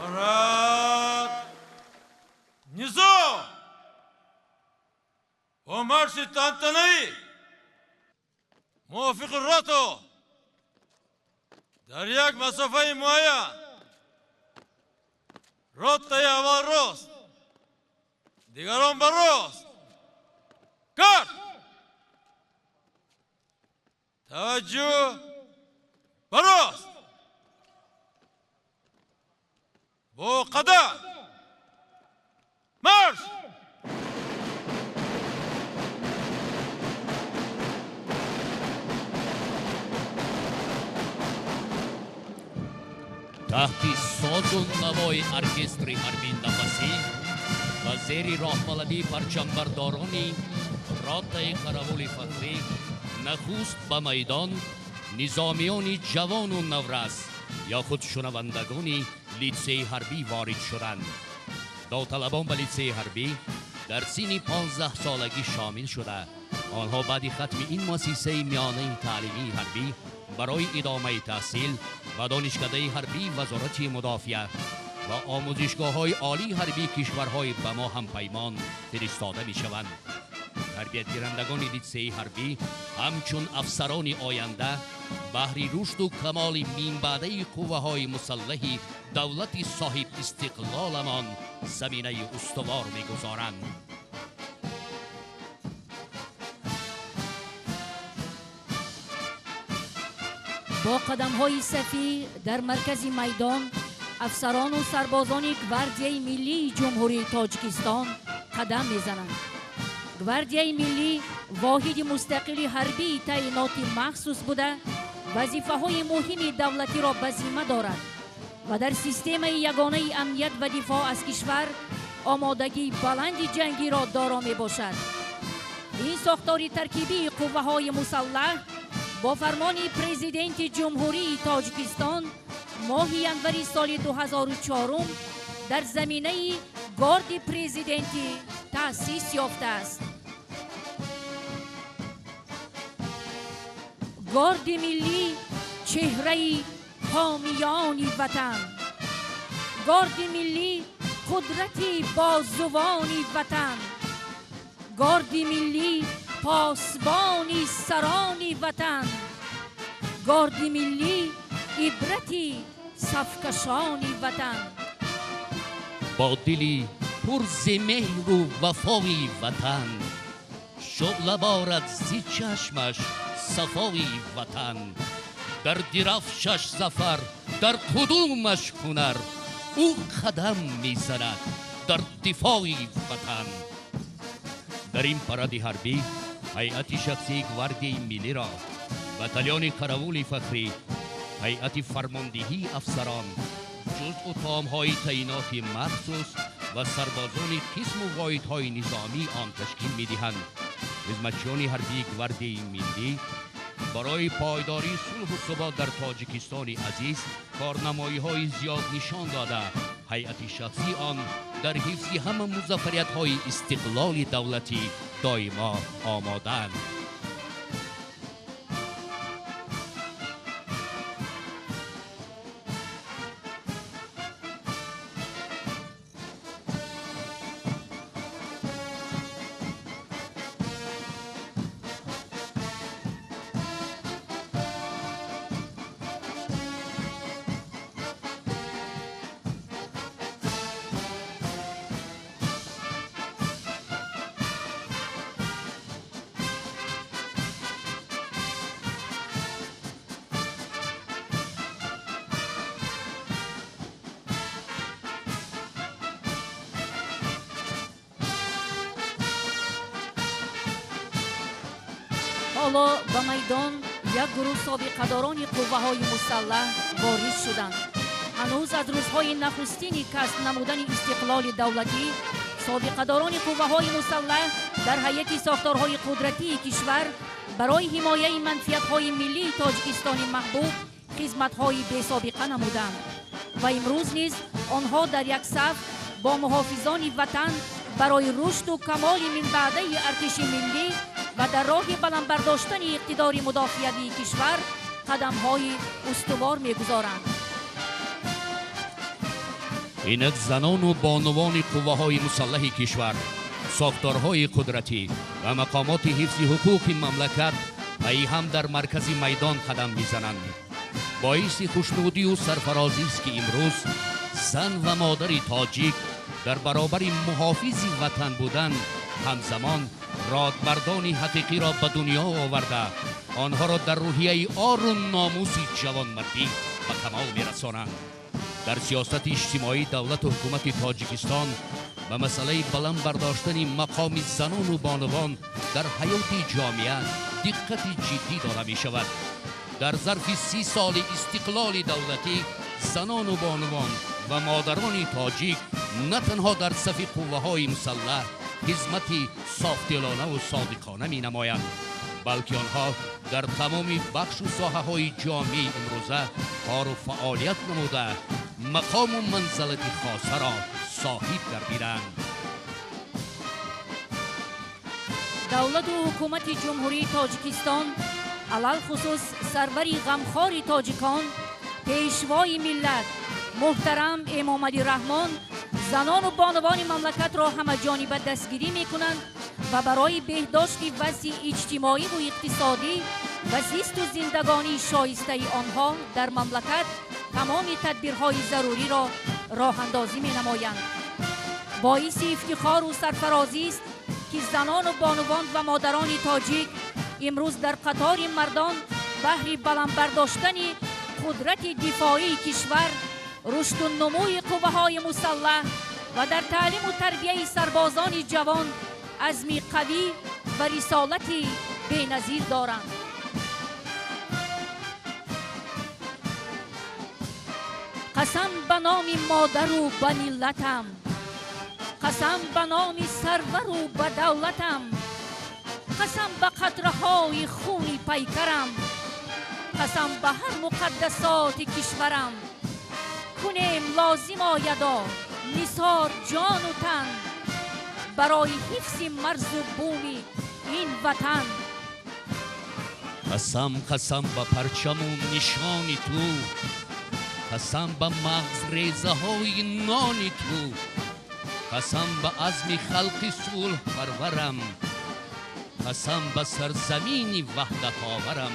Парад! Низом! Бо марши тантанаӣ мувофиқи рото дар як масофаи муайян ротаи аввал рост, дигарон ба рост. Кард! Таваҷҷӯҳ ба рост! Бо қадам! Марш! Таҳти созу навои оркестри ҳарбии нафасӣ ва зери роҳбаладии парчамбардорони ротаи қаравули фахрӣ нахуст ба майдон низомиёни ҷавону наврас ё худ шунавандагони литсеи ҳарбӣ ворид шуданд. Довталабон ба литсеи ҳарбӣ дар синни 15-солагӣ шомил шуда, онҳо баъди хатми ин муассисаи миёнаи таълимии ҳарбӣ барои идомаи таҳсил ба донишкадаи ҳарбии Вазорати мудофиа ва омӯзишгоҳҳои олии ҳарбии кишварҳои ба мо ҳампаймон фиристода мешаванд. Тарбиятгирандагони литсеи ҳарбӣ ҳамчун афсарони оянда баҳри рушду камоли минбаъдаи қувваҳои мусаллаҳи давлати соҳибистиқлоламон заминаи устувор мегузоранд. Бо қадамҳои сафӣ дар маркази майдон афсарону сарбозони Гвардияи миллии Ҷумҳурии Тоҷикистон қадам мезананд. Гвардияи миллӣ воҳиди мустақили ҳарбии таъиноти махсус буда, вазифаҳои муҳими давлатиро ба зимма дорад ва дар системаи ягонаи амният ва дифоъ аз кишвар омодагии баланди ҷангиро доро мебошад. Ин сохтори таркибии қувваҳои мусаллаҳ бо фармони Президенти Ҷумҳурии Тоҷикистон моҳи январи соли 2004 дар заминаи Горди Президентӣ таъсис ёфтааст. Горди миллӣ чеҳраи ҳомиёни ватан, Горди миллӣ қудрати бозувони ватан, Горди миллӣ посбони сарони ватан, Горди миллӣ ибрати сафкашони ватан. Бо дили пур зи меҳру вафои ватан, шӯъла борад зи чашмаш сафои ватан. Дар дирафшаш зафар, дар қудумаш ҳунар, ӯ қадам мезанад дар дифои ватан. Дар ин паради ҳарбӣ ҳайати шахсии Гвардияи миллиро батальони қаравули фахрӣ, ҳайати фармондиҳии афсарон, ҷузъу таомҳои таъиноти махсус ва сарбозони қисму воҳидҳои низомии он ташкил медиҳанд. Хизматчиёни ҳарбии Гвардияи миллӣ барои пойдории сулҳу субот дар Тоҷикистони азиз корнамоиҳои зиёд нишон дода, ҳайати шахсии он дар ҳифзи ҳама музаффариятҳои истиқлоли давлатӣ доимо омодаанд. Ҳоло ба майдон як гурӯҳ собиқадорони қувваҳои мусаллаҳ ворид шуданд. Ҳанӯз аз рӯзҳои нахустини касб намудани истиқлоли давлатӣ собиқадорони қувваҳои мусаллаҳ дар ҳайати сохторҳои қудратии кишвар барои ҳимояи манфиатҳои миллии Тоҷикистони маҳбуб хизматҳои бесобиқа намуданд ва имрӯз низ онҳо дар як саф бо муҳофизони ватан барои рушду камоли минбаъдаи артиши миллӣ ва дар роҳи баландбардоштани иқтидори мудофиавии кишвар қадамҳои устувор мегузоранд. Инак занону бонувони қувваҳои мусаллаҳи кишвар, сохторҳои қудратӣ ва мақомоти ҳифзи ҳуқуқи мамлакат пайи ҳам дар маркази майдон қадам мезананд. Боиси хушнудию сарфарозист, ки имрӯз зан ва модари тоҷик дар баробари муҳофизи ватан будан, ҳамзамон родмардони ҳақиқиро ба дунё оварда, онҳоро дар рӯҳияи ору номуси ҷавонмардӣ ба камол мерасонанд. Дар сиёсати иҷтимоии давлату ҳукумати Тоҷикистон ба масъалаи баланд бардоштани мақоми занону бонувон дар ҳаёти ҷомеа диққати ҷиддӣ дода мешавад. Дар зарфи 30 соли истиқлоли давлатӣ занону бонувон ва модарони тоҷик на танҳо дар сафи қувваҳои мусаллаҳ хизмати софдилонаву содиқона менамоянд, балки онҳо дар тамоми бахшу соҳаҳои ҷомеаи имрӯза кору фаъолият намуда, мақому манзалати хосаро соҳиб гардиданд. Давлату ҳукумати Ҷумҳурии Тоҷикистон, алалхусус сарвари ғамхори тоҷикон, пешвои миллат муҳтарам Эмомалӣ Раҳмон, занону бонувони мамлакатро ҳамаҷониба дастгирӣ мекунанд ва барои беҳдошти вазъи иҷтимоиву иқтисодӣ ва зисту зиндагонии шоистаи онҳо дар мамлакат тамоми тадбирҳои заруриро роҳандозӣ менамоянд. Боиси ифтихору сарфарозист, ки занону бонувон ва модарони тоҷик имрӯз дар қатори мардон баҳри баланд бардоштани қудрати дифоии кишвар, рушду нумӯи қувваҳои мусаллаҳ ва дар таълиму тарбияи сарбозони ҷавон азми қавӣ ва рисолати беназир доранд. Қасам ба номи модару ба миллатам, қасам ба номи сарвару ба давлатам, қасам ба қатраҳои хуни пайкарам, қасам ба ҳар муқаддасоти кишварам. Кунем лозим оядо нисор ҷону тан барои ҳифзи марзу буми ин ватан. Қасам, қасам ба парчаму нишони ту, қасам ба мағзрезаҳои нони ту, қасам ба азми халқи сулҳпарварам, қасам ба сарзамини ваҳдатоварам.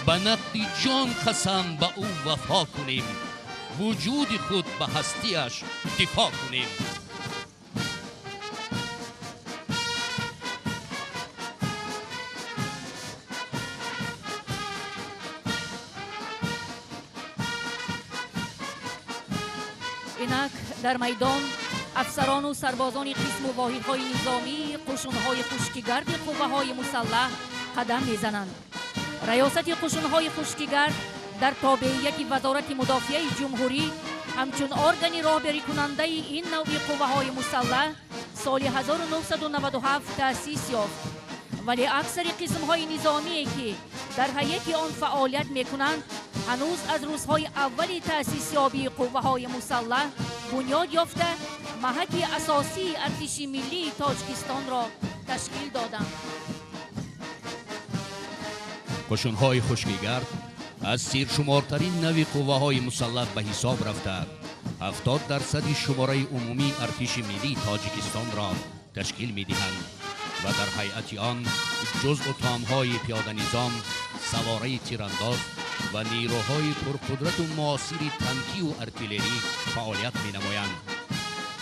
Ба нақди ҷон қасам ба ӯ вафо кунем, вуҷуди худ ба ҳастиаш дифоъ кунем. Инак дар майдон афсарону сарбозони қисму воҳидҳои низомӣ, қушунҳои хушкигарди қувваҳои мусаллаҳ қадам мезананд. Раёсати қушунҳои хушкигард дар тобеияти Вазорати мудофиаи ҷумҳурӣ ҳамчун органи роҳбарикунандаи ин навъи қувваҳои мусаллаҳ соли 1997 таъсис ёфт, вале аксари қисмҳои низомие, ки дар ҳайати он фаъолият мекунанд, ҳанӯз аз рӯзҳои аввали таъсисёбии қувваҳои мусаллаҳ бунёд ёфта, маҳаки асосии артиши миллии Тоҷикистонро ташкил доданд. Қушунҳои хушкигард аз сиршумортарин нави қувваҳои мусаллаҳ ба ҳисоб рафта, 70% шумораи умумии артиши миллии Тоҷикистонро ташкил медиҳанд ва дар ҳайати он ҷузъу томҳои пиёданизом, савораи тирандоз ва нерӯҳои пурқудрату муосири танкию артиллерӣ фаъолият менамоянд.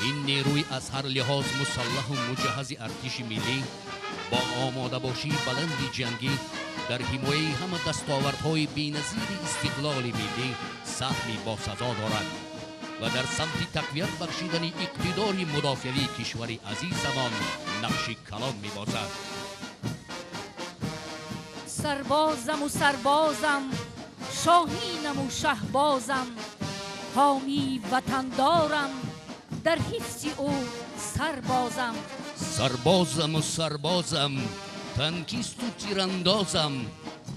Ин нерӯи аз ҳар лиҳоз мусаллаҳу муҷаҳҳази артиши миллӣ бо омодабошии баланди ҷангӣ дар ҳимояи ҳама дастовардҳои беназири истиқлоли миллӣ саҳми босазо дорад ва дар самти тақвият бахшидани иқтидори мудофиавии кишвари азизамон нақши калон мебозад. Сарбозаму сарбозам, шоҳинаму шаҳбозам, ҳомии ватандорам, дар ҳифзи ӯ сарбозам. Сарбозаму сарбозам, танкисту тирандозам,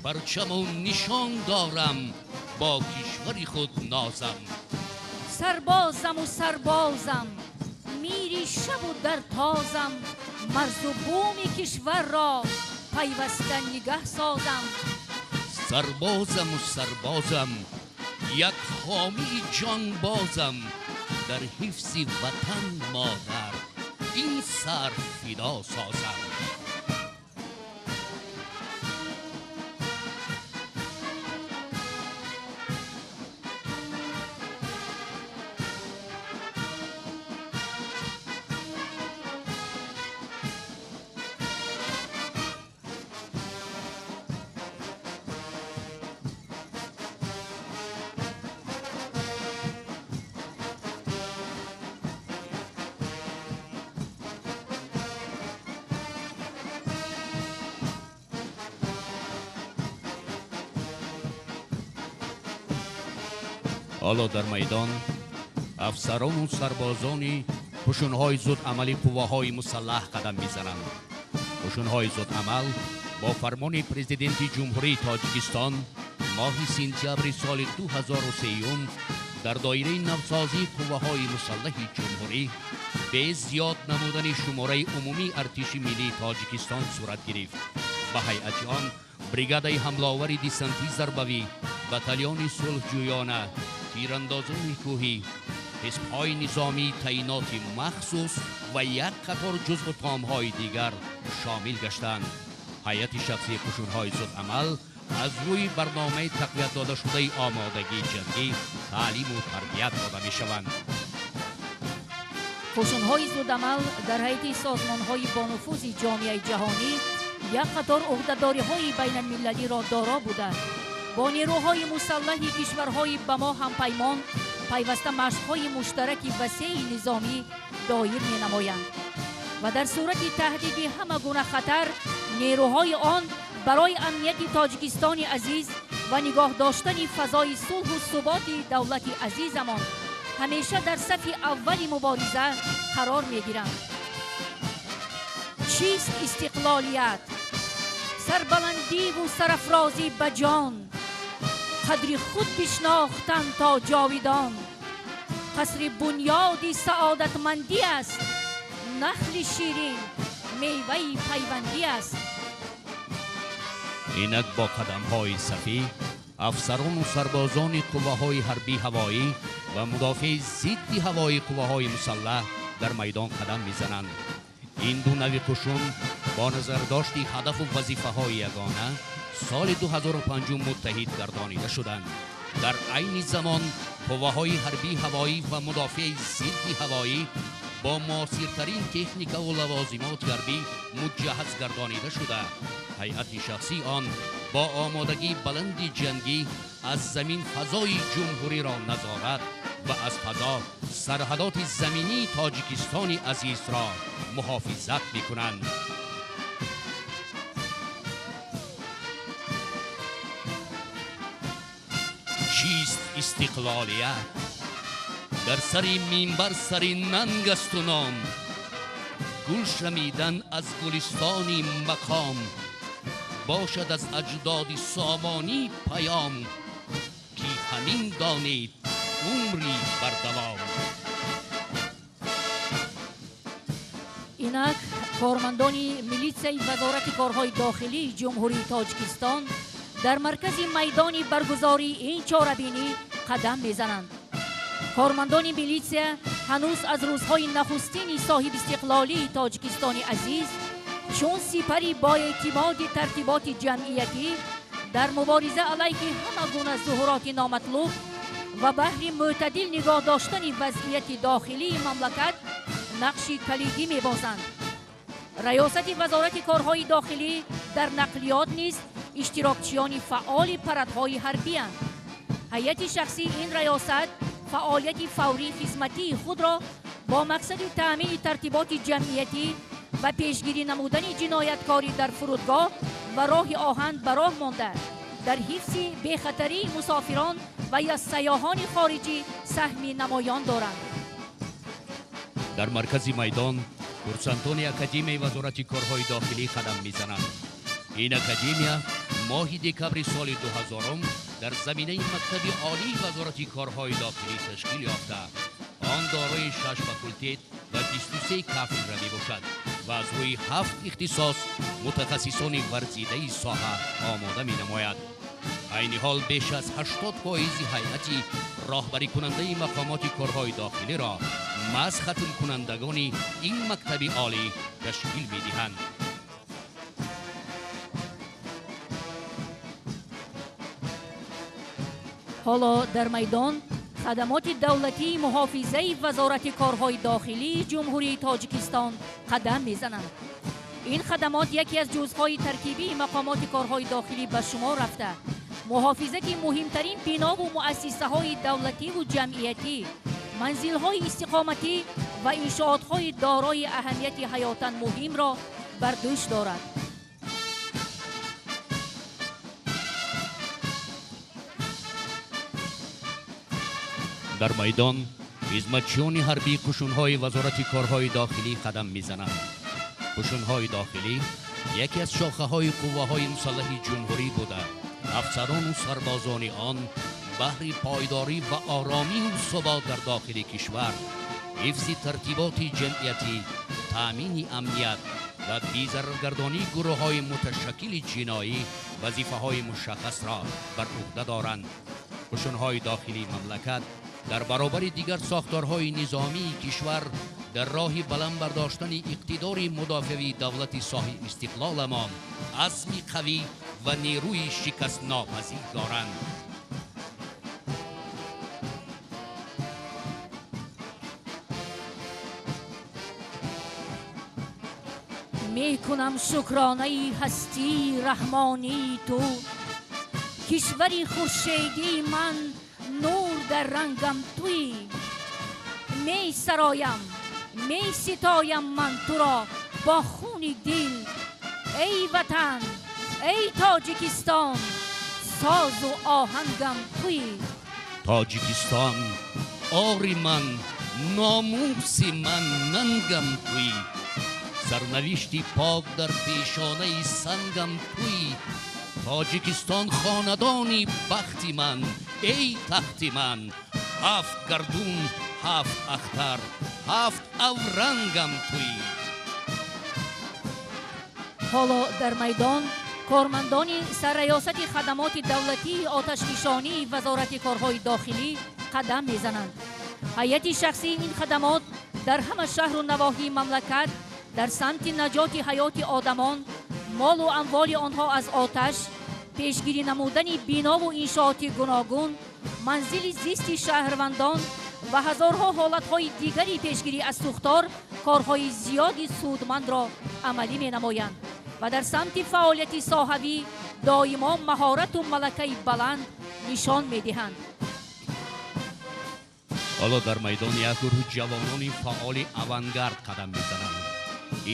парчаму нишон дорам, бо кишвари худ нозам. Сарбозаму сарбозам, мири шабу дар тозам, марзу буми кишварро пайваста нигаҳ созам. Сарбозаму сарбозам, як ҳомии ҷонбозам, Дар ҳифзи ватан модар ин сар фидо созам. Ҳоло дар майдон афсарону сарбозони қушунҳои зудамали қувваҳои мусаллаҳ қадам мезананд. Қушунҳои зудамал бо фармони президенти Ҷумҳурии Тоҷикистон моҳи сентябри соли 2003 дар доираи навсозии қувваҳои мусаллаҳи ҷумҳурӣ бе зиёд намудани шумораи умумии артиши миллии Тоҷикистон сурат гирифт. Ба ҳайати он бригадаи ҳамловари десантӣ зарбавӣ, батальони сулҳҷӯёна, тирандозони кӯҳӣ, ҳизбҳои низомии таъиноти махсус ва як қатор ҷузъу томҳои дигар шомил гаштанд. Ҳайати шахсии қушунҳои зудамал аз рӯи барномаи тақвият додашудаи омодагии ҷангӣ таълиму тарбият дода мешаванд. Қушунҳои зудамал дар ҳайати созмонҳои бонуфузи ҷомеаи ҷаҳонӣ як қатор ӯҳдадориҳои байналмилалиро доро буда, бо нерӯҳои мусаллаҳи кишварҳои ба мо ҳампаймон пайваста машқҳои муштараки васеи низомӣ доир менамоянд ва дар сурати таҳдиди ҳама гуна хатар нерӯҳои он барои амнияти Тоҷикистони азиз ва нигоҳ доштани фазои сулҳу суботи давлати азизамон ҳамеша дар сафи аввали мубориза қарор мегиранд. Чист истиқлолият? Сарбаландиву сарафрозӣ ба ҷон, қадри худ бишнохтан то ҷовидон. Қасри бунёди саодатмандӣ аст, нахли ширин меваи пайвандӣ аст. Инак бо қадамҳои сафӣ афсарону сарбозони қувваҳои ҳарбии ҳавоӣ ва мудофеи зидди ҳавоии қувваҳои мусаллаҳ дар майдон қадам мезананд. Ин ду нави қушун бо назардошти ҳадафу вазифаҳои ягона соли 2005 муттаҳид гардонида шуданд. Дар айни замон қувваҳои ҳарбии ҳавоӣ ва мудофеи зидди ҳавоӣ бо муосиртарин техникаву лавозимоти ҳарбӣ муҷаҳҳаз гардонида шуда, ҳайати шахсии он бо омодагии баланди ҷангӣ аз замин фазои ҷумҳуриро назорат ва аз фазо сарҳадоти заминии Тоҷикистони азизро муҳофизат мекунанд. Чист истиқлолият? Дар сари минбар сари нанг асту ном, гул шамидан аз гулистони мақом, бошад аз аҷдоди сомонӣ паём, ки ҳамин донед умри бардавом. Инак кормандони милитсияи Вазорати корҳои дохилии Ҷумҳурии Тоҷикистон дар маркази майдони баргузории ин чорабинӣ қадам мезананд. Кормандони милитсия ҳанӯз аз рӯзҳои нахустини соҳибистиқлолии Тоҷикистони азиз чун сипари боэътимоди тартиботи ҷамъиятӣ дар мубориза алайҳи ҳама гуна зуҳуроти номатлуб ва баҳри мӯътадил нигоҳ доштани вазъияти дохилии мамлакат нақши калидӣ мебозанд. Раёсати Вазорати корҳои дохилӣ дар нақлиёт низ иштирокчиёни фаъоли парадҳои ҳарбиянд. Ҳайати шахсии ин раёсат фаъолияти фаврии хизматии худро бо мақсади таъмини тартиботи ҷамъиятӣ ва пешгирӣ намудани ҷинояткорӣ дар фурудгоҳ ва роҳи оҳан ба роҳ монда, дар ҳифзи бехатарии мусофирон ва ё сайёҳони хориҷӣ саҳми намоён доранд. Дар маркази майдон курсантони Академияи Вазорати корҳои дохилӣ қадам мезананд. Ин академия моҳи декабри соли 2000 дар заминаи мактаби олии Вазорати корҳои дохилӣ ташкил ёфта. Он дорои 6 факултет ва 23 кафедра мебошад ва аз рӯи 7 ихтисос мутахассисони варзидаи соҳа омода менамояд. Айни ҳол беш аз 80% ҳайати роҳбарикунандаи мақомоти корҳои дохилиро маҳз хатмкунандагони ин мактаби олӣ ташкил медиҳанд. Ҳоло дар майдон хадамоти давлатии муҳофизаи Вазорати корҳои дохилии Ҷумҳурии Тоҷикистон қадам мезананд. Ин хадамот яке аз ҷузъҳои таркибии мақомоти корҳои дохилӣ ба шумор рафта, муҳофизати муҳимтарин бинову муассисаҳои давлативу ҷамъиятӣ, манзилҳои истиқоматӣ ва иншоотҳои дорои аҳамияти ҳаётан муҳимро бар дӯш дорад. Дар майдон хизматчиёни ҳарбии қушунҳои Вазорати корҳои дохилӣ қадам мезананд. Қушунҳои дохилӣ яке аз шохаҳои қувваҳои мусаллаҳи ҷумҳурӣ буда, афсарону сарбозони он баҳри пойдорӣ ва оромию субот дар дохили кишвар, ҳифзи тартиботи ҷамъиятӣ, таъмини амният ва безараргардонии гурӯҳҳои муташаккили ҷиноӣ вазифаҳои мушаххасро бар уҳда доранд. Қушунҳои дохилии мамлакат дар баробари дигар сохторҳои низомии кишвар дар роҳи баланд бардоштани иқтидори мудофиавии давлати соҳиби истиқлоламон азми қавӣ ва нерӯи шикастнопазир доранд. Мекунам шукронаи ҳастии раҳмонии ту, кишвари хуршедии ман нур дар рангам туӣ. Месароям, меситоям ман туро бо хуни дил. Эй ватан, эй Тоҷикистон, созу оҳангам туӣ. Тоҷикистон, ори ман, номуси ман, нангам туӣ. Сарнавишти пок дар пешонаи сангам туӣ. Тоҷикистон хонадони бахти ман, эй тахти ман, ҳафт гардун, ҳафт ахтар, ҳафт аврангам туӣ. Ҳоло дар майдон кормандони сарраёсати хадамоти давлатии оташнишонии Вазорати корҳои дохилӣ қадам мезананд. Ҳайати шахсии ин хадамот дар ҳама шаҳру навоҳии мамлакат дар самти наҷоти ҳаёти одамон, молу амволи онҳо аз оташ, пешгирӣ намудани бинову иншооти гуногун, манзили зисти шаҳрвандон ва ҳазорҳо ҳолатҳои дигари пешгирӣ аз сӯхтор корҳои зиёди судмандро амалӣ менамоянд ва дар самти фаъолияти соҳавӣ доимо маҳорату малакаи баланд нишон медиҳанд. Ҳоло дар майдон як гурӯҳи ҷавонони фаъоли авангард қадам мезананд.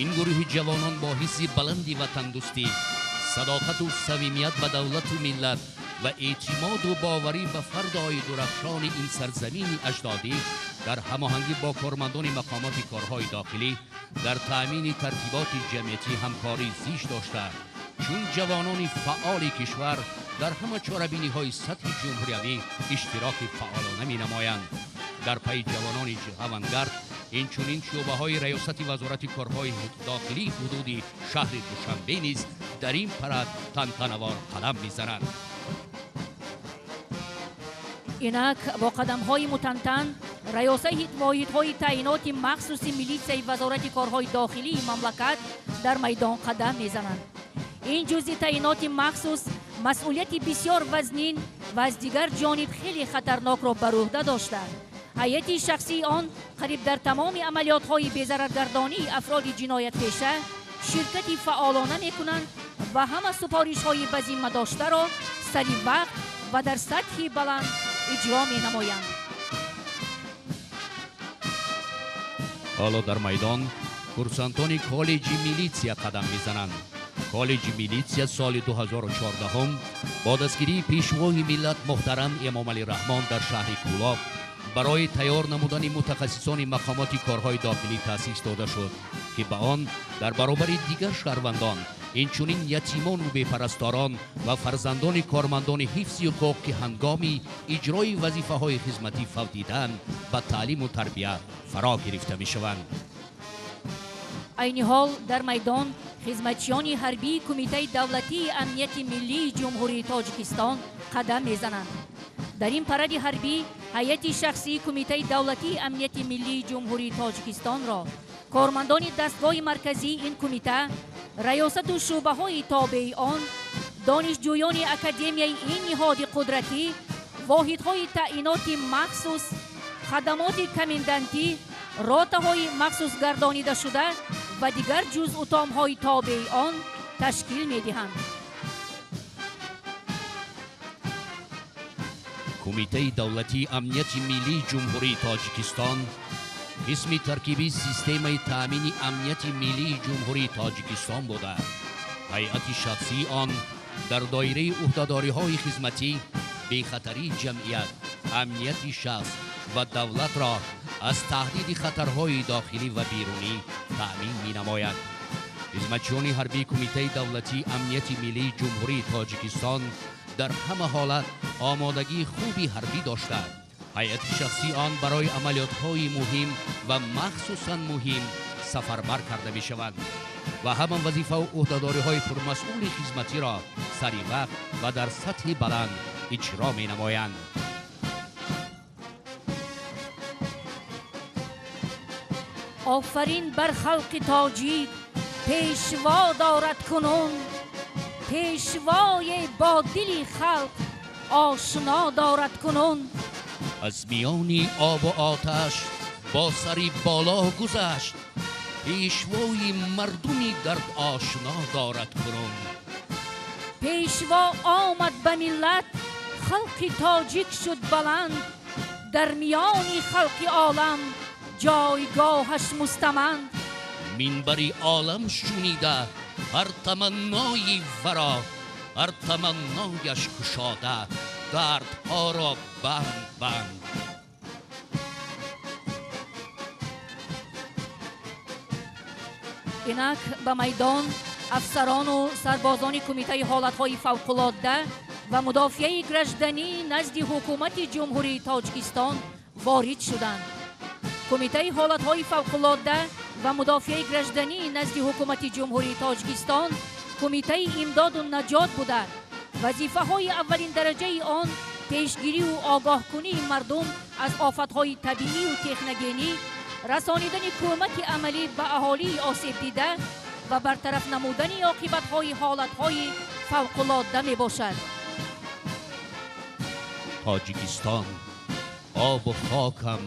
Ин гурӯҳи ҷавонон бо ҳисси баланди ватандӯстӣ, садоқату самимият ба давлату миллат ва эътимоду боварӣ ба фардои дурахшони ин сарзамини аҷдодӣ дар ҳамоҳангӣ бо кормандони мақомоти корҳои дохилӣ дар таъмини тартиботи ҷамъиятӣ ҳамкорӣ зич дошта, чун ҷавонони фаъоли кишвар дар ҳама чорабиниҳои сатҳи ҷумҳуриявӣ иштироки фаъолона менамоянд. Дар пайи ҷавонони авангард инчунин шӯъбаҳои раёсати Вазорати корҳои дохилии ҳудуди шаҳри Душанбе низ дар ин парад тантанавор қадам мезананд. Инак бо қадамҳои мутантан раёсаи воҳидҳои таъиноти махсуси милитсияи Вазорати корҳои дохилии мамлакат дар майдон қадам мезананд. Ин ҷузъи таъиноти махсус масъулияти бисёр вазнин ва аз дигар ҷониб хеле хатарнокро бар уҳда дошта, ҳайати шахсии он қариб дар тамоми амалиётҳои безараргардонии афроди ҷиноятпеша ширкати фаъолона мекунанд ва ҳама супоришҳои ба зимма доштаро сари вақт ва дар сатҳи баланд иҷро менамоянд. Ҳоло дар майдон курсантони коллеҷи милитсия қадам мезананд. Коллеҷи милитсия соли 2014 бо дастгирии пешвои миллат муҳтарам Эмомалӣ Раҳмон дар шаҳри Кӯлоб барои тайёр намудани мутахассисони мақомоти корҳои дохилӣ таъсис дода шуд, ки ба он дар баробари дигар шаҳрвандон инчунин ятимону бепарасторон ва фарзандони кормандони ҳифзи ҳуқуқ, ки ҳангоми иҷрои вазифаҳои хизматӣ фавтидаанд, ба таълиму тарбия фаро гирифта мешаванд. Айни ҳол дар майдон Хизматчиёни ҳарбии Кумитаи давлатии амнияти миллии Ҷумҳурии Тоҷикистон қадам мезананд. Дар ин паради ҳарбӣ ҳайати шахсии Кумитаи давлатии амнияти миллии Ҷумҳурии Тоҷикистонро кормандони дастгоҳи марказии ин кумита, раёсату шӯъбаҳои тобеи он, донишҷӯёни академияи ин ниҳоди қудратӣ, воҳидҳои таъиноти махсус, хадамоти комендантӣ, ротаҳои махсус гардонидашуда ва дигар ҷузъутомҳои тобеи он ташкил медиҳанд. Кумитаи давлатии амнияти миллии Ҷумҳурии Тоҷикистон қисми таркибии системаи таъмини амнияти миллии Ҷумҳурии Тоҷикистон буда, ҳайати шахсии он дар доираи ӯҳдадориҳои хизматӣ бехатарии ҷамъият, амнияти шахс ва давлатро аз таҳдиди хатарҳои дохилӣ ва берунӣ таъмин менамояд. Хизматчиёни ҳарбии Кумитаи давлатии амнияти миллии Ҷумҳурии Тоҷикистон дар ҳама ҳолат омодагии хуби ҳарбӣ дошта, ҳайати шахсии он барои амалиётҳои муҳим ва махсусан муҳим сафарбар карда мешаванд ва ҳама вазифаву ӯҳдадориҳои пурмасъули хизматиро сари вақт ва дар сатҳи баланд иҷро менамоянд. Офарин бар халқи тоҷик, пешво дорад кунун, пешвое бо дили халқ ошно дорад кунун. Аз миёни обу оташ бо сари боло гузашт, пешвои мардуми дардошно дорад кунун. Пешво омад ба миллат, халқи тоҷик шуд баланд, дар миёни халқи олам ҷойгоҳаш мустаманд. Минбари олам шунида ҳар таманнои варо, ҳар таманнояш кушода дардҳоро банд банд. Инак ба майдон афсарону сарбозони Кумитаи ҳолатҳои фавқулодда ва мудофиаи гражданӣ назди ҳукумати Ҷумҳурии Тоҷикистон ворид шуданд. Кумитаи ҳолатҳои фавқулодда ва мудофиаи гражданӣ назди ҳукумати Ҷумҳурии Тоҷикистон кумитаи имдоду наҷот буда, вазифаҳои аввалин дараҷаи он пешгирию огоҳкунии мардум аз офатҳои табиию техногенӣ, расонидани кӯмаки амалӣ ба аҳолии осебдида ва бартараф намудани оқибатҳои ҳолатҳои фавқулодда мебошад. Тоҷикистон обу хокам,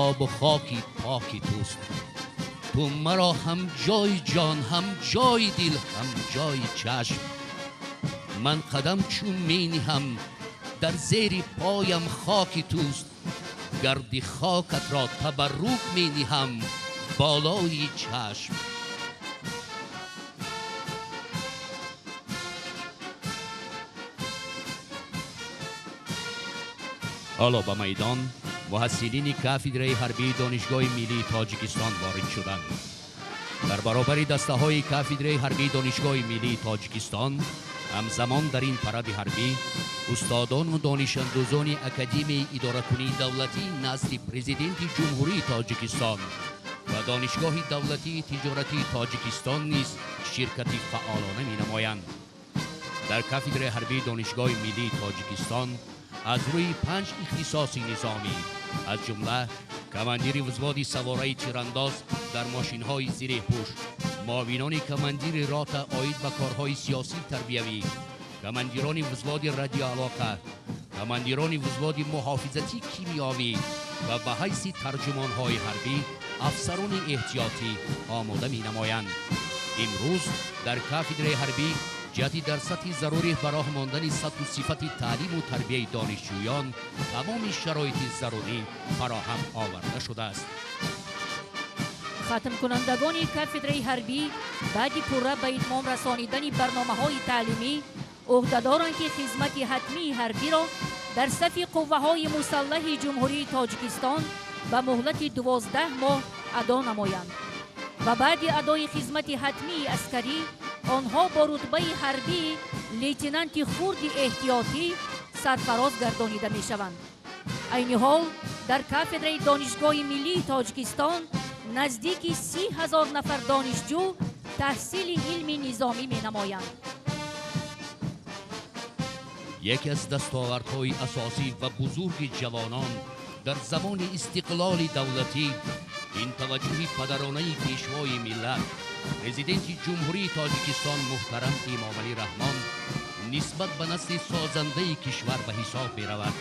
обу хоки поки туст. Ту маро ҳам ҷои ҷон, ҳам ҷои дил, ҳам ҷои чашм. Ман қадам чун мениҳам, дар зери поям хоки туст. Гарди хокатро табаррук мениҳам болои чашм. Ҳоло ба майдон муҳассилини кафедраи ҳарбии Донишгоҳи миллии Тоҷикистон ворид шуданд. Дар баробари дастаҳои кафедраи ҳарбии Донишгоҳи миллии Тоҷикистон ҳамзамон дар ин паради ҳарбӣ устодону донишандӯзони Академияи идоракунии давлатӣ назди Президенти Ҷумҳурии Тоҷикистон ва Донишгоҳи давлатии тиҷоратии Тоҷикистон низ ширкати фаъолона менамоянд. Дар кафедраи ҳарбии Донишгоҳи миллии Тоҷикистон аз рӯи 5 ихтисоси низомӣ, аз ҷумла командири взводи савораи тирандоз дар мошинҳои зиреҳпӯш, муовинони командири рота оид ба корҳои сиёсӣ тарбиявӣ, командирони взводи радиоалоқа, командирони взводи муҳофизатӣ кимиёвӣ ва ба ҳайси тарҷумонҳои ҳарбӣ афсарони эҳтиётӣ омода менамоянд. Имрӯз дар кафедраи ҳарбӣ ҷиҳати дар сатҳи зарурӣ ба роҳ мондани сатҳу сифати таълиму тарбияи донишҷӯён тамоми шароити зарурӣ фароҳам оварда шудааст. Хатмкунандагони кафедраи ҳарбӣ баъди пурра ба итмом расонидани барномаҳои таълимӣ ӯҳдадоранд, ки хизмати ҳатмии ҳарбиро дар сафи қувваҳои мусаллаҳи Ҷумҳурии Тоҷикистон ба муҳлати 12 моҳ адо намоянд ва баъди адои хизмати ҳатмии аскарӣ онҳо бо рутбаи ҳарбии лейтенанти хурди эҳтиётӣ сарфароз гардонида мешаванд. Айни ҳол дар кафедраи Донишгоҳи миллии Тоҷикистон наздики 30 000 нафар донишҷӯ Таҳсили илми низомӣ менамоянд. Яке аз дастовардҳои асосӣ ва бузурги ҷавонон дар замони истиқлоли давлатӣ ин таваҷҷӯҳи падаронаи пешвои миллат, президенти Ҷумҳурии Тоҷикистон муҳтарам Эмомалӣ Раҳмон нисбат ба насли созандаи кишвар ба ҳисоб меравад.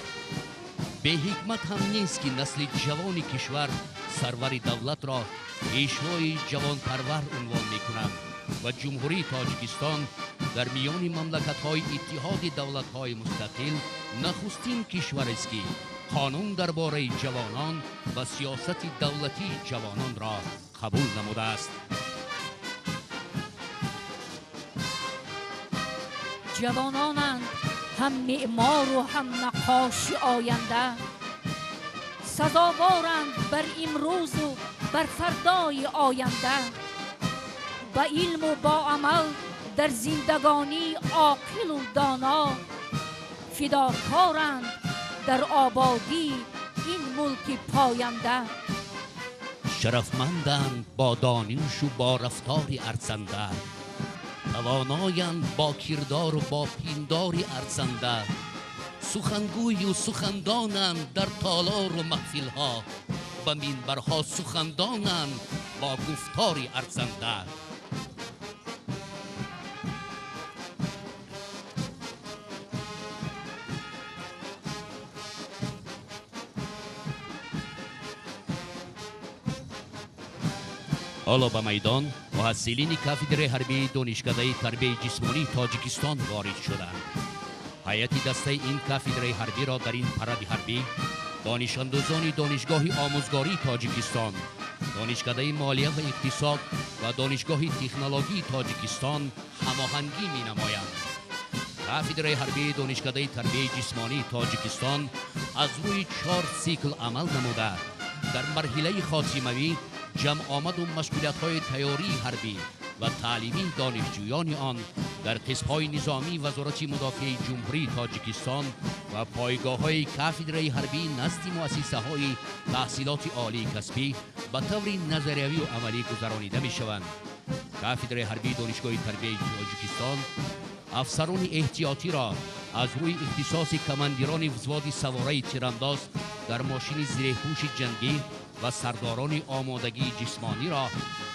Беҳикмат ҳам нест, ки насли ҷавони кишвар сарвари давлатро пешвои ҷавонпарвар унвон мекунанд ва Ҷумҳурии Тоҷикистон дар миёни мамлакатҳои Иттиҳоди давлатҳои мустақил нахустин кишварест, ки қонун дар бораи ҷавонон ва сиёсати давлатии ҷавононро қабул намудааст. Ҷавононанд ҳам меъмору ҳам наққоши оянда, сазоворанд бар имрӯзу бар фардои оянда. Ба илму бо амал дар зиндагонӣ оқилу доно, фидокоранд дар ободии ин мулки поянда. Шарафманданд бо донишу бо рафтори арзанда, тавоноянд бо кирдору бо пиндори арзанда, сухангӯю сухандонанд дар толору маҳфилҳо, ба минбарҳо сухандонанд бо гуфтори арзанда. Ҳоло ба майдон муҳассилини кафедраи ҳарбии Донишкадаи тарбияи ҷисмонии Тоҷикистон ворид шуданд. Ҳайати дастаи ин кафедраи ҳарбиро дар ин паради ҳарбӣ донишандӯзони Донишгоҳи омӯзгории Тоҷикистон, Донишкадаи молия ва иқтисод ва Донишгоҳи технологии Тоҷикистон ҳамоҳангӣ менамоянд. Кафедраи ҳарбии Донишкадаи тарбияи ҷисмонии Тоҷикистон аз рӯи 4 сикл амал намуда, дар марҳилаи хотимавӣ ҷамъомаду машғулиятҳои тайёрии ҳарбӣ ва таълимии донишҷӯёни он дар қисмҳои низомии Вазорати мудофиаи Ҷумҳурии Тоҷикистон ва пойгоҳҳои кафедраи ҳарбии назди муассисаҳои таҳсилоти олии касбӣ ба таври назариявию амалӣ гузаронида мешаванд. Кафедраи ҳарбии Донишгоҳи тарбияи Тоҷикистон афсарони эҳтиётиро аз рӯи ихтисоси командирони взводи савораи тирандоз дар мошини зиреҳпӯши ҷангӣ ва сардорони омодагии ҷисмониро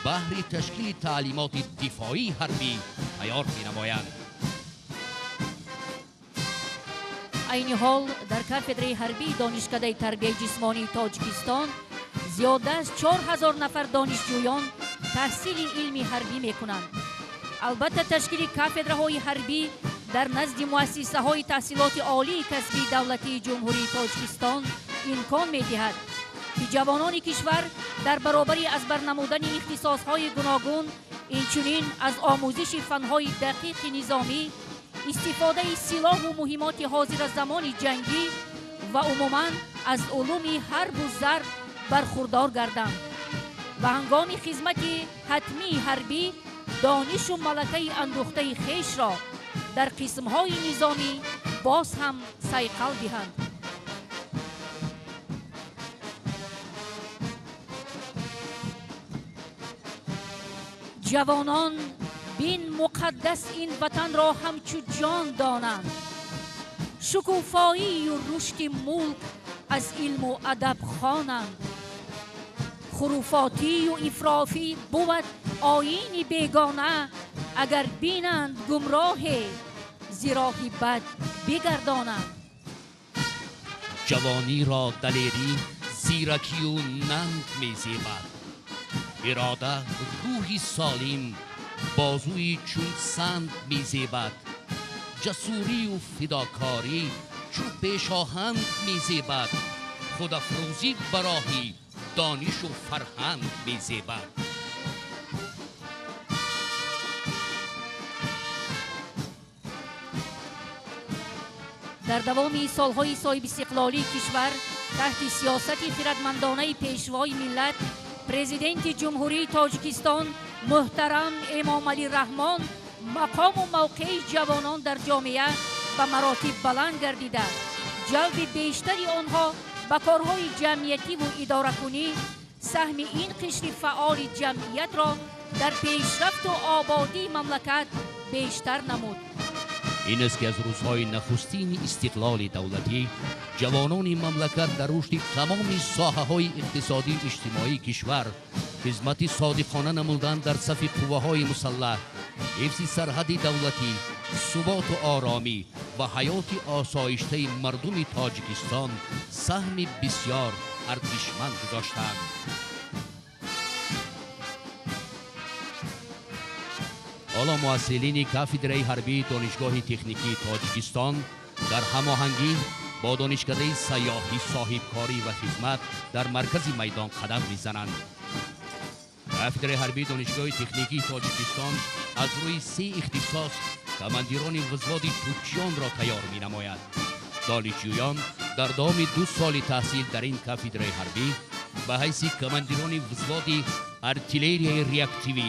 баҳри ташкили таълимоти дифоии ҳарбӣ тайёр менамоянд. Айни ҳол дар кафедраи ҳарбии Донишкадаи тарбияи ҷисмонии Тоҷикистон зиёда аз 4000 нафар донишҷӯён таҳсили илми ҳарбӣ мекунанд. Албатта, ташкили кафедраҳои ҳарбӣ дар назди муассисаҳои таҳсилоти олии касбии давлатии Ҷумҳурии Тоҷикистон имкон медиҳад, ки ҷавонони кишвар дар баробари аз бар намудани ихтисосҳои гуногун, инчунин аз омӯзиши фанҳои дақиқи низомӣ, истифодаи силоҳу муҳимоти ҳозиразамони ҷангӣ ва умуман аз улуми ҳарбу зарб бархурдор гарданд ва ҳангоми хизмати ҳатмии ҳарбӣ донишу малакаи андӯхтаи хешро дар қисмҳои низомӣ боз ҳам сайқал диҳанд. Ҷавонон бин муқаддас ин ватанро ҳамчу ҷон донанд, шукуфоию рушди мулк аз илму адаб хонанд. Хуруфотию ифрофӣ бувад оини бегона, агар бинанд гумроҳе зи роҳи бад бигардонанд. Ҷавониро далерӣ, зиракию нанг мезебад, ирода, рӯҳи солим, бозуи чун санд мезебад, ҷасурию фидокорӣ чу пешоҳанг мезебад, худафрӯзӣ ба роҳи донишу фарҳанг мезебад. Дар давоми солҳои соҳибистиқлолии кишвар таҳти сиёсати хиратмандонаи пешвои миллат, президенти Ҷумҳурии Тоҷикистон муҳтарам Эмомалӣ Раҳмон мақому мавқеи ҷавонон дар ҷомеа ба маротиб баланд гардида, ҷалби бештари онҳо ба корҳои ҷамъиятиву идоракунӣ саҳми ин қишри фаъоли ҷамъиятро дар пешрафту ободии мамлакат бештар намуд. Ин аст, ки аз рӯзҳои нахустини истиқлоли давлатӣ ҷавонони мамлакат дар рушди тамоми соҳаҳои иқтисодию иҷтимоии кишвар хизмати содиқона намудан дар сафи қувваҳои мусаллаҳ, ҳифзи сарҳади давлатӣ, суботу оромӣ ва ҳаёти осоиштаи мардуми Тоҷикистон саҳми бисёр арзишманд гузоштанд. Ҳоло муассилини кафедраи ҳарбии Донишгоҳи техникии Тоҷикистон дар ҳамоҳангӣ бо Донишкадаи сайёҳӣ, соҳибкорӣ ва хизмат дар маркази майдон қадам мезананд. Кафедраи ҳарбии Донишгоҳи техникии Тоҷикистон аз рӯи се ихтисос командирони взводи тӯпчиёнро тайёр менамояд. Донишҷӯён дар давоми 2 соли таҳсил дар ин кафедраи ҳарбӣ ба ҳайси командирони взводи артиллерияи реактивӣ,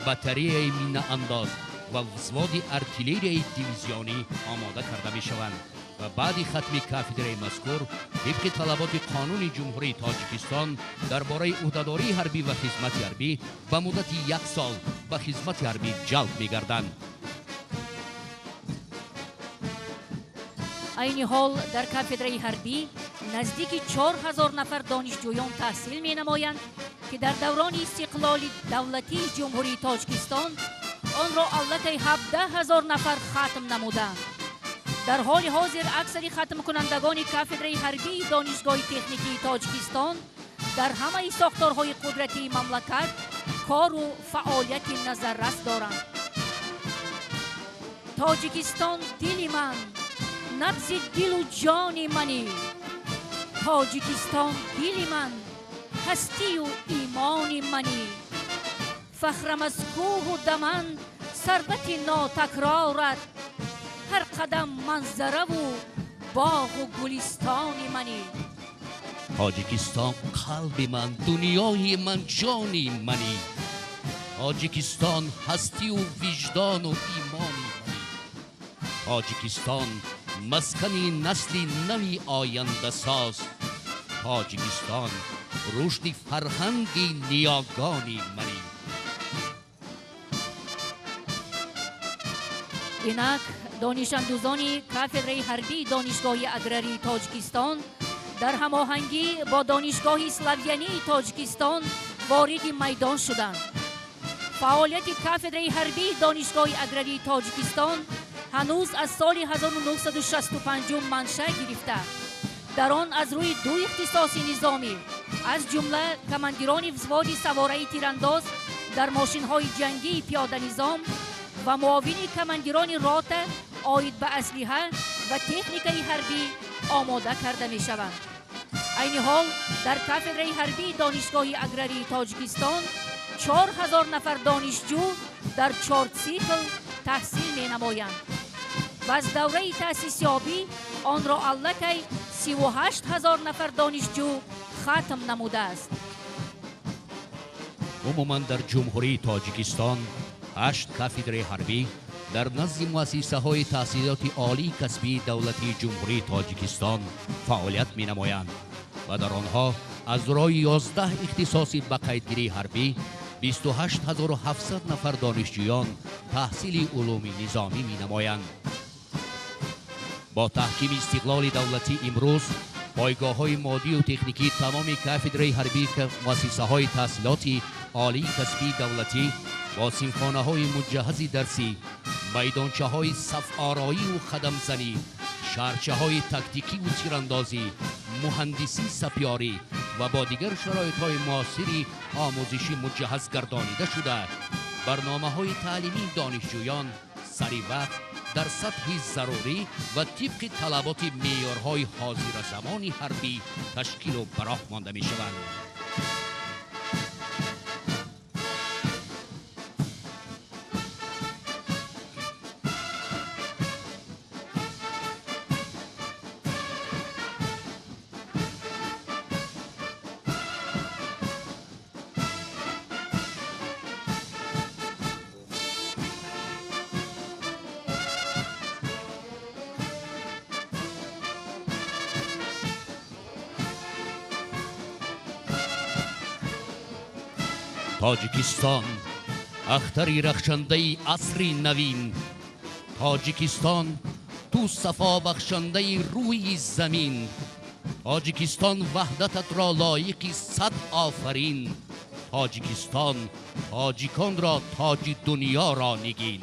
батареяи минаандоз ва взводи артиллерияи дивизионӣ омода карда мешаванд ва баъди хатми кафедраи мазкур тибқи талаботи Қонуни Ҷумҳурии Тоҷикистон дар бораи ӯҳдадории ҳарбӣ ва хизмати ҳарбӣ ба муддати 1 сол ба хизмати ҳарбӣ ҷалб мегарданд. Айни ҳол дар кафедраи ҳарбӣ наздики 4000 нафар донишҷӯён таҳсил менамоянд, ки дар даврони истиқлоли давлатии Ҷумҳурии Тоҷикистон онро аллакай 17 000 нафар хатм намуданд. Дар ҳоли ҳозир аксари хатмкунандагони кафедраи ҳарбии Донишгоҳи техникии Тоҷикистон дар ҳамаи сохторҳои қудратии мамлакат кору фаъолияти назаррас доранд. Тоҷикистон дили ман, набзи дилу ҷони манӣ. Тоҷикистон дили ман, ҳастию имони манӣ. Фахрам аз кӯҳу даман, сарвати нотакрорат. Ҳар қадам манзараву боғу гулистони манӣ. Тоҷикистон қалби ман, дунёи ман, ҷони манӣ. Тоҷикистон ҳастию виҷдону имони манӣ. Тоҷикистон маскани насли нави ояндасоз. Тоҷикистон рушди фарҳанги ниёгони манӣ. Инак донишандӯзони кафедраи ҳарбии Донишгоҳи аграрии Тоҷикистон дар ҳамоҳангӣ бо Донишгоҳи славянии Тоҷикистон вориди майдон шуданд. Фаъолияти кафедраи ҳарбии Донишгоҳи аграрии Тоҷикистон ҳанӯз аз соли 1965 манша гирифта. Дар он аз рӯи ду ихтисоси низомӣ, аз ҷумла командирони взводи савораи тирандоз дар мошинҳои ҷангии пиёданизом ва муовини командирони рота оид ба аслиҳа ва техникаи ҳарбӣ омода карда мешаванд. Айни ҳол дар кафедраи ҳарбии Донишгоҳи аграрии Тоҷикистон 4000 нафар донишҷӯ дар чор цикл таҳсил менамоянд ва аз давраи таъсисёбӣ онро аллакай 38 000 нафар донишҷӯ хатм намудааст. Умуман дар Ҷумҳурии Тоҷикистон ҳашт кафедраи ҳарбӣ дар назди муассисаҳои таҳсилоти олии касбии давлатии Ҷумҳурии Тоҷикистон фаъолият менамоянд ва дар онҳо аз роҳи 11 ихтисоси ба қайдгирии ҳарбӣ 28 700 нафар донишҷӯён таҳсили улуми низомӣ менамоянд. Бо таҳкими истиқлоли давлатӣ имрӯз пойгоҳҳои моддию техникии тамоми кафедраи ҳарбии муассисаҳои таҳсилоти олии касбии давлатӣ бо синфхонаҳои муҷаҳҳази дарсӣ, майдончаҳои сафороию хадамзанӣ, шаҳрчаҳои тактикиву тирандозӣ, муҳандисӣ, сапёрӣ ва бо дигар шароитҳои муосири омӯзишӣ муҷаҳҳаз гардонида шуда, барномаҳои таълимии донишҷӯён сари вақт, дар сатҳи зарурӣ ва тибқи талаботи меъёрҳои ҳозиразамони ҳарбӣ ташкилу ба роҳ монда мешаванд. Тоҷикистон Ахтари рахшандаи асри навин, Тоҷикистон ту сафобахшандаи рӯи замин. Тоҷикистон ваҳдататро лоиқи сад офарин. Тоҷикистон тоҷиконро тоҷи дунёро нигин.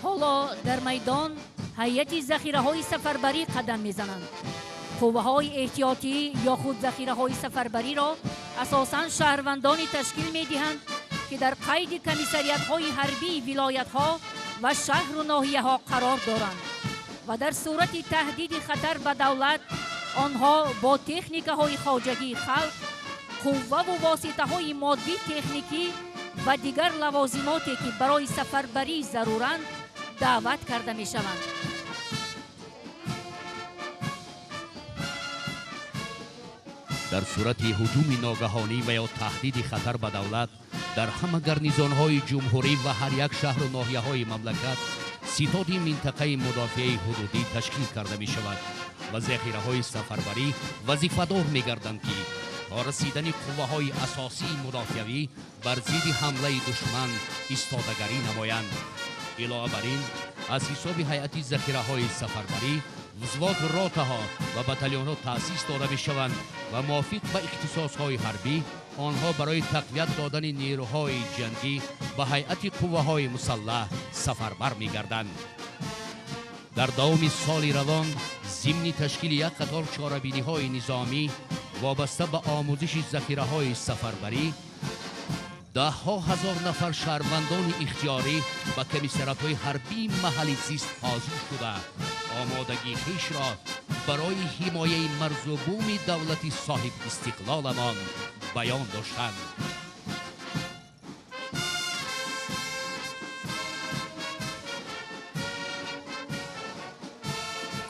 Ҳоло дар майдон ҳайати захираҳои сафарбарӣ қадам мезананд. Қувваҳои эҳтиётӣ ё худ захираҳои сафарбариро асосан шаҳрвандоне ташкил медиҳанд, ки дар қайди комиссариятҳои ҳарбии вилоятҳо ва шаҳру ноҳияҳо қарор доранд ва дар сурати таҳдиди хатар ба давлат онҳо бо техникаҳои хоҷагии халқ, қувваву воситаҳои моддӣ техникӣ ва дигар лавозимоте, ки барои сафарбарӣ заруранд, даъват карда мешаванд. Дар сурати ҳуҷуми ногаҳонӣ ва ё таҳдиди хатар ба давлат дар ҳама гарнизонҳои ҷумҳурӣ ва ҳар як шаҳру ноҳияҳои мамлакат ситоди минтақаи мудофиаи ҳудудӣ ташкил карда мешавад ва захираҳои сафарбарӣ вазифадор мегарданд, ки то расидани қувваҳои асосии мудофиавӣ бар зидди ҳамлаи душман истодагарӣ намоянд. Илова бар ин, аз ҳисоби ҳайати захираҳои сафарбарӣ взводу ротаҳо ва батальонҳо таъсис дода мешаванд ва мувофиқ ба ихтисосҳои ҳарбӣ онҳо барои тақвият додани нерӯҳои ҷангӣ ба ҳайати қувваҳои мусаллаҳ сафарбар мегарданд. Дар давоми соли равон зимни ташкили як қатор чорабиниҳои низомӣ вобаста ба омӯзиши захираҳои сафарбарӣ даҳҳо ҳазор нафар шаҳрвандони ихтиёрӣ ба комиссариятҳои ҳарбии маҳалли зист ҳозир шуда омодагии хешро барои ҳимояи марзу буми давлати соҳибистиқлоламон баён доштанд.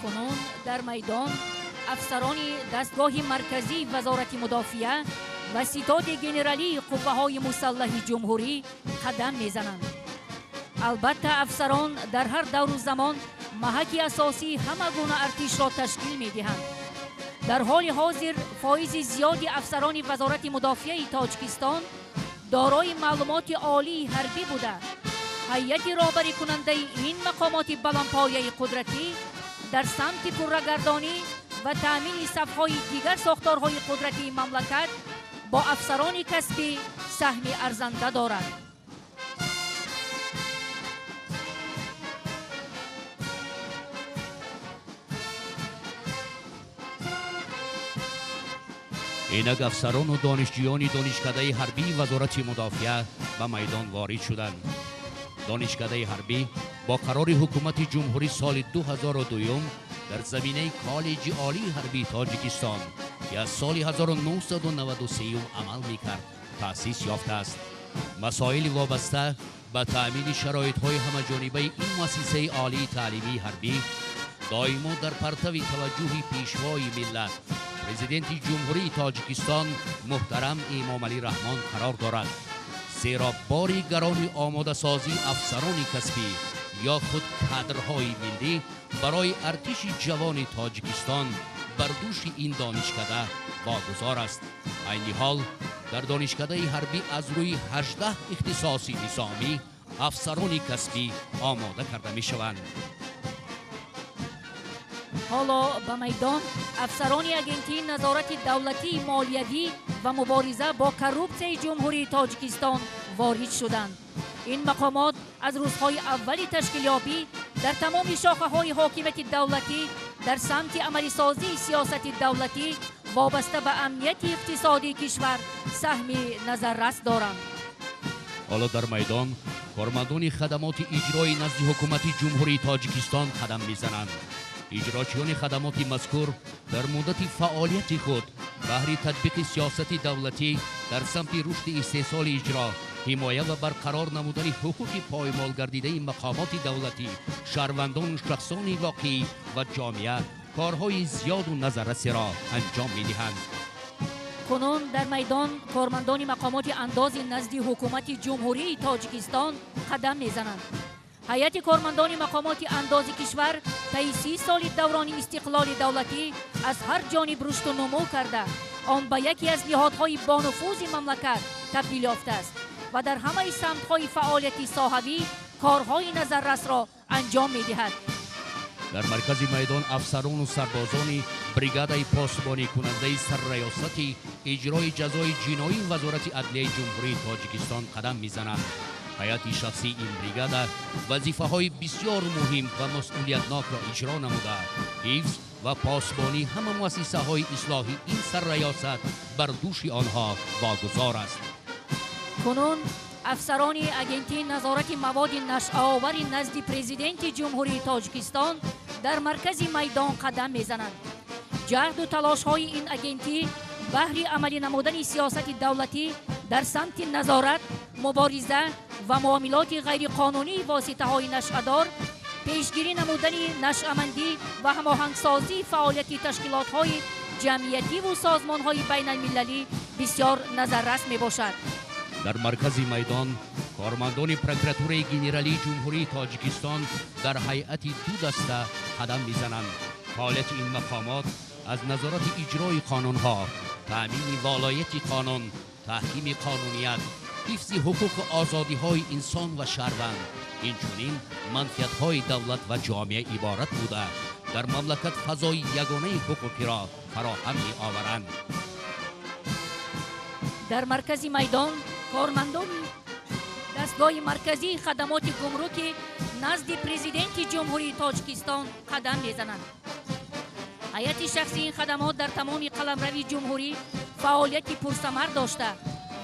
Кунун дар майдон афсарони дастгоҳи марказии Вазорати мудофиа ва ситоди генералии қувваҳои мусаллаҳи ҷумҳурӣ қадам мезананд. Албатта, афсарон дар ҳар давру замон маҳаки асосии ҳама гуна артишро ташкил медиҳанд. Дар ҳоли ҳозир фоизи зиёди афсарони Вазорати мудофиаи Тоҷикистон дорои маълумоти олии ҳарбӣ буда, ҳайати роҳбарикунандаи ин мақомоти баландпояи қудратӣ дар самти пуррагардонӣ ва таъмини сафҳои дигар сохторҳои қудратии мамлакат бо афсарони касбӣ саҳми арзанда дорад. Инак афсарону донишҷӯёни донишкадаи ҳарбии Вазорати мудофиа ба майдон ворид шуданд. Донишкадаи ҳарбӣ бо қарори ҳукумати ҷумҳурӣ соли 2002 дар заминаи коллеҷи олии ҳарбии Тоҷикистон, ки аз соли 1993 амал мекард, таъсис ёфтааст. Масоили вобаста ба таъмини шароитҳои ҳамаҷонибаи ин муассисаи олии таълимии ҳарбӣ доимо дар партави таваҷҷӯҳи пешвои миллат, президенти ҷумҳурии Тоҷикистон муҳтарам Эмомалӣ Раҳмон қарор дорад, зеро бори гарони омодасозии афсарони касбӣ ё худ кадрҳои миллӣ барои артиши ҷавони Тоҷикистон бар дӯши ин донишкада вогузор аст. Айни ҳол дар донишкадаи ҳарбӣ аз рӯи 18 ихтисоси низомӣ афсарони касбӣ омода карда мешаванд. Ҳоло ба майдон афсарони агентии назорати давлатии молиявӣ ва мубориза бо коррупсияи ҷумҳурии Тоҷикистон ворид шуданд. Ин мақомот аз рӯзҳои аввали ташкилёбӣ дар тамоми шохаҳои ҳокимияти давлатӣ дар самти амалисозии сиёсати давлатӣ вобаста ба амнияти иқтисодии кишвар саҳми назаррас доранд. Ҳоло дар майдон кормандони хадамоти иҷрои назди ҳукумати ҷумҳурии Тоҷикистон қадам мезананд. Иҷрочиёни хадамоти мазкур дар муддати фаъолияти худ баҳри татбиқи сиёсати давлатӣ дар самти рушди истеҳсоли иҷро, ҳимоя ва барқарор намудани ҳуқуқи поймолгардидаи мақомоти давлатӣ, шаҳрвандону шахсони воқеӣ ва ҷомеа корҳои зиёду назаррасеро анҷом медиҳанд. Кунун дар майдон кормандони мақомоти андози назди ҳукумати ҷумҳурии Тоҷикистон қадам мезананд. Ҳайати кормандони мақомоти андози кишвар таи 30 соли даврони истиқлоли давлатӣ аз ҳар ҷониб рушду нумӯ карда, Он ба яке аз ниҳодҳои бонуфузи мамлакат табдил ёфтааст ва дар ҳамаи самтҳои фаъолияти соҳавӣ корҳои назаррасро анҷом медиҳад. Дар маркази майдон афсарону сарбозони бригадаи посбоникунандаи сарраёсати иҷрои ҷазои ҷиноии Вазорати адлияи Ҷумҳурии Тоҷикистон қадам мезананд. Ҳайати шахсии ин бригада вазифаҳои бисёр муҳим ва масъулиятнокро иҷро намуда, ҳифз ва посбонии ҳама муассисаҳои ислоҳии ин сарраёсат бар дӯши онҳо вогузор аст. Кунун афсарони агентии назорати маводи нашъаовари назди президенти Ҷумҳурии Тоҷикистон дар маркази майдон қадам мезананд. Ҷаҳду талошҳои ин агентӣ баҳри амалӣ намудани сиёсати давлатӣ дар самти назорат, мубориза ва муомилоти ғайриқонунии воситаҳои нашъадор, пешгирӣ намудани нашъамандӣ ва ҳамоҳангсозии фаъолияти ташкилотҳои ҷамъиятиву созмонҳои байналмилалӣ бисёр назаррас мебошад. Дар маркази майдон кормандони прокуратураи генералии Ҷумҳурии Тоҷикистон дар ҳайати ду даста қадам мезананд. Фаъолияти ин мақомот аз назорати иҷрои қонунҳо, таъмини волояти қонун, таҳкими қонуният, ҳифзи ҳуқуқу озодиҳои инсон ва шаҳрванд, инчунин манфиатҳои давлат ва ҷомеа иборат буда, дар мамлакат фазои ягонаи ҳуқуқиро фароҳам меоваранд. Дар маркази майдон кормандони дастгоҳи марказии хадамоти гумрукӣ назди президенти Ҷумҳурии Тоҷикистон қадам мезананд. Ҳайати шахсии ин хадамот дар тамоми қаламрави ҷумҳурӣ фаъолияти пурсамар дошта,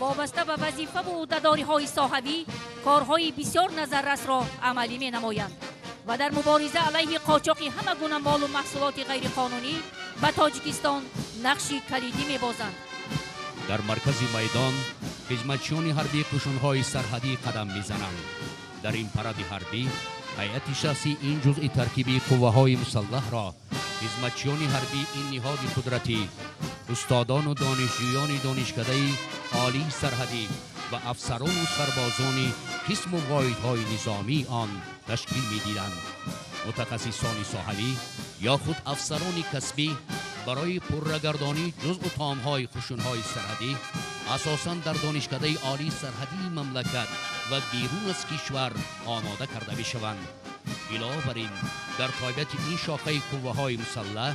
вобаста ба вазифаву ӯҳдадориҳои соҳавӣ корҳои бисёр назаррасро амалӣ менамоянд ва дар мубориза алайҳи қочоқи ҳама гуна молу маҳсулоти ғайриқонунӣ ба Тоҷикистон нақши калидӣ мебозанд. Дар маркази майдон хизматчиёни ҳарбии қушунҳои сарҳадӣ қадам мезананд. Дар ин паради ҳарбӣ ҳайати шахсии ин ҷузъи таркибии қувваҳои мусаллаҳро хизматчиёни ҳарбии ин ниҳоди қудратӣ, устодону донишҷӯёни донишкадаи олии сарҳадӣ ва афсарону сарбозони қисму воҳидҳои низомии он ташкил медиданд. Мутахассисони соҳавӣ ё худ афсарони касбӣ барои пуррагардонии ҷузъу таомҳои қушунҳои сарҳадӣ асосан дар донишкадаи олии сарҳадии мамлакат ва берун аз кишвар омода карда мешаванд. Илова бар ин, дар тобиати ин шохаи қувваҳои мусаллаҳ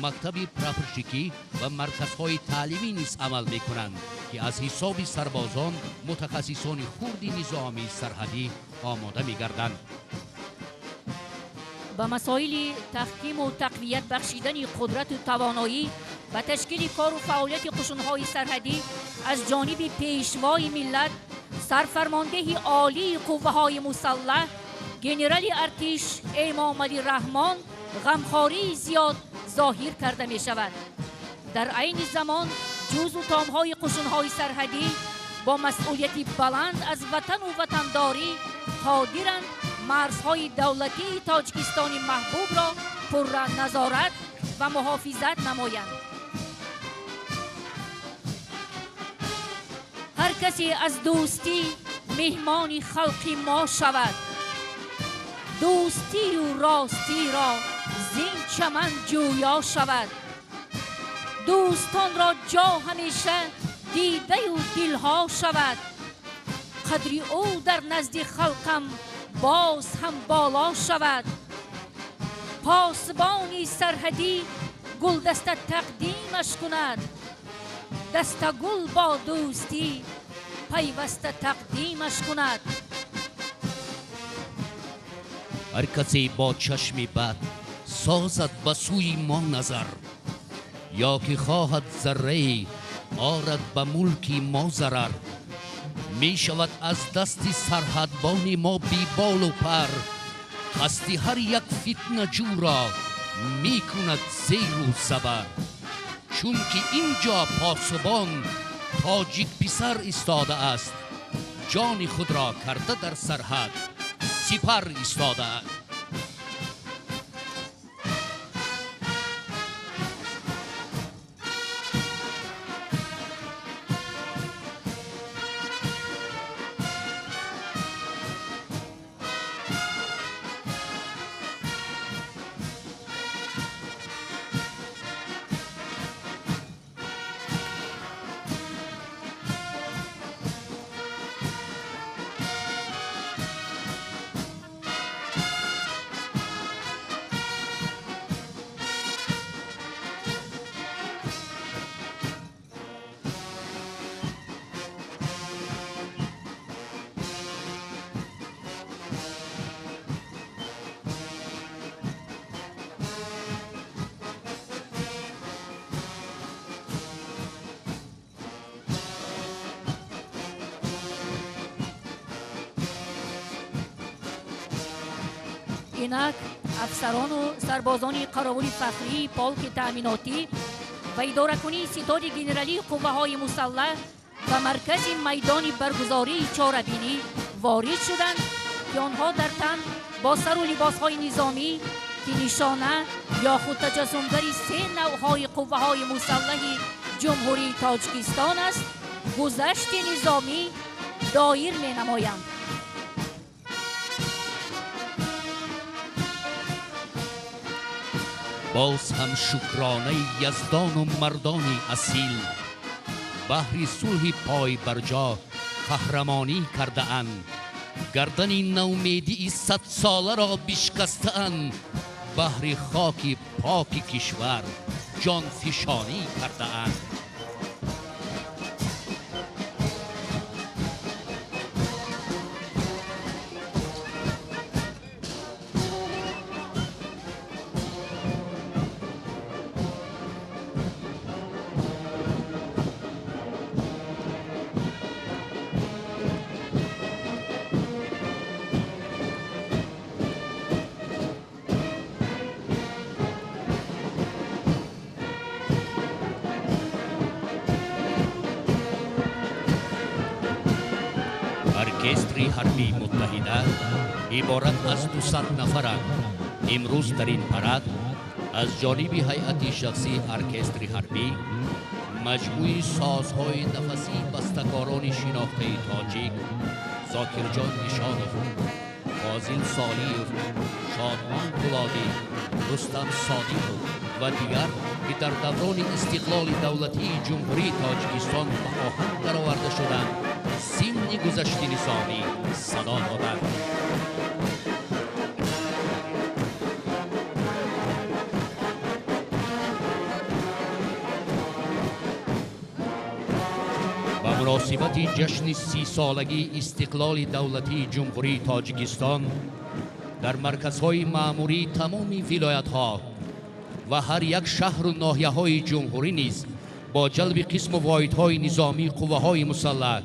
мактаби прапорщикӣ ва марказҳои таълимӣ низ амал мекунанд, ки аз ҳисоби сарбозон мутахассисони хурди низомии сарҳадӣ омода мегарданд. Ба масоили таҳкиму тақвият бахшидани қудрату тавоноӣ ба ташкили кору фаъолияти қушунҳои сарҳадӣ аз ҷониби пешвои миллат, сарфармондеҳи олии қувваҳои мусаллаҳ, генерали артиш Эмомалӣ Раҳмон ғамхории зиёд зоҳир карда мешавад. Дар айни замон ҷузъу томҳои қушунҳои сарҳадӣ бо масъулияти баланд аз ватану ватандорӣ қодиранд марзҳои давлатии Тоҷикистони маҳбубро пурра назорат ва муҳофизат намоянд. Ҳар касе аз дӯстӣ меҳмони халқи мо шавад, дӯстию ростиро зин чаман ҷӯё шавад. Дӯстонро ҷо ҳамеша дидаю дилҳо шавад. Қадри ӯ дар назди халқам боз ҳам боло шавад. Посбони сарҳадӣ гулдаста тақдимаш кунад, дастагул бо дӯстӣ пайваста тақдимаш кунад. Ҳар касе бо чашми бад созад ба сӯи мо назар, ё ки хоҳад заррае орад ба мулки мо зарар, мешавад аз дасти сарҳадбони мо беболу пар. Қасди ҳар як фитнаҷӯро мекунад зеру забар, чунки ин ҷо посубон тоҷикписар истодааст, ҷони худро карда дар сарҳад сипар истодааст. Инак афсарону сарбозони қаровули фахрии полки таъминотӣ ва идоракунии ситоди генералии қувваҳои мусаллаҳ ба маркази майдони баргузории чорабинӣ ворид шуданд, ки онҳо дар тан бо сару либосҳои низомӣ, ки нишона ё худ таҷассумгари се навъҳои қувваҳои мусаллаҳи Ҷумҳурии Тоҷикистон аст, гузашти низомӣ доир менамоянд. Боз ҳам шукронаи яздону мардони асил, баҳри сулҳи пойбарҷо қаҳрамонӣ кардаанд, гардани наумедии садсоларо бишкастаанд, баҳри хоки поки кишвар ҷонфишонӣ кардаанд. Оркестри ҳарбии муттаҳида иборат аз 200 нафаранд. Имрӯз дар ин парад аз ҷониби ҳайати шахсии оркестри ҳарбӣ маҷмӯи созҳои нафасии бастакорони шинохтаи тоҷик Зокирҷон Нишонов, Фозил Солиев, Шодмон Пулодӣ, Рустам Содиқов ва дигар, ки дар даврони истиқлоли давлатии Ҷумҳурии Тоҷикистон ба оҳанг дароварда шуданд, зимни гузашти низомӣ садо доданд. Ба муносибати ҷашни 30-солагии истиқлоли давлатии Ҷумҳурии Тоҷикистон дар марказҳои маъмурии тамоми вилоятҳо ва ҳар як шаҳру ноҳияҳои ҷумҳурӣ низ бо ҷалби қисму воҳидҳои низомии қувваҳои мусаллаҳ,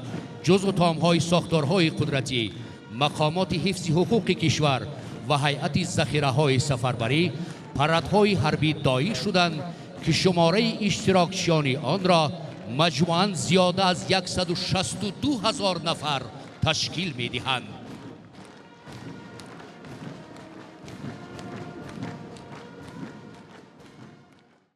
ҷузъу томҳои сохторҳои қудратӣ, мақомоти ҳифзи ҳуқуқи кишвар ва ҳайати захираҳои сафарбарӣ парадҳои ҳарбӣ доир шуданд, ки шумораи иштирокчиёни онро маҷмӯан зиёда аз 162 000 нафар ташкил медиҳанд.